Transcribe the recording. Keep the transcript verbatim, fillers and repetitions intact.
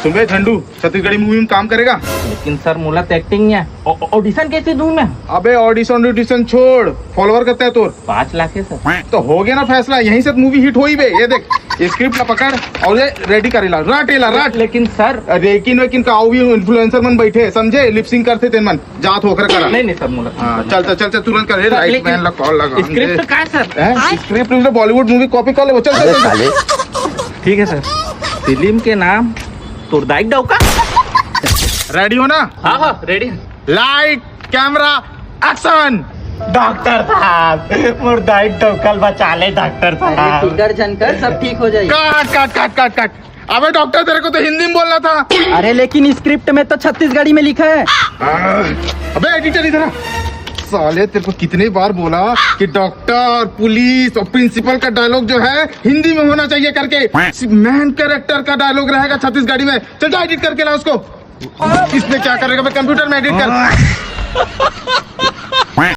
सुन बे झंडू, छत्तीसगढ़ी मूवी में काम करेगा? लेकिन सर, मोला तो एक्टिंग नहीं है। ऑडिशन कैसे दूं मैं? अबे ऑडिशन ऑडिशन छोड़, फॉलोअर कितना है तोर? पाँच लाख है सर। तो हो गया ना फैसला, यहीं से मूवी हिट होई बे। ये देख, स्क्रिप्ट ला पकड़ और ये रेडी कर ला, राट एला, राट। लेकिन सर, लेकिन वेकिन का, अउ भी इन्फ्लुएंसर मन बैठे हैं, समझे, लिपसिंग करते तेन मन, जात होकर करा। नहीं नहीं सर, मोला हाँ, चल चल चल चल, तुरंत कर, राइट लेकिन मैन ला कॉल लगा। स्क्रिप्ट का है सर? हैं? स्क्रिप्ट उल्टा बॉलीवुड मूवी कॉपी कर ले वो, चल चल चल। ठीक है सर, फिल्म के नाम तुरदाई डौका। रेडी हो ना? हाँ हाँ, ready. Light, camera, action. Doctor साहब, मुर्दाई डौकल बचा ले डॉक्टर साहब। फिकर झन कर, सब ठीक हो जाई। काट काट काट काट काट। अबे डॉक्टर, तेरे को तो हिंदी में बोलना था। अरे लेकिन स्क्रिप्ट में तो छत्तीसगढ़ी में लिखा है। अबे एडिटर इधर आ। साले, तेरे को कितने बार बोला कि डॉक्टर, पुलिस और प्रिंसिपल का डायलॉग जो है हिंदी में होना चाहिए करके। मैन कैरेक्टर का डायलॉग रहेगा छत्तीसगढ़ी में। चल जा, एडिट करके ला उसको। इसमें क्या करेगा बे, कंप्यूटर में एडिट कर।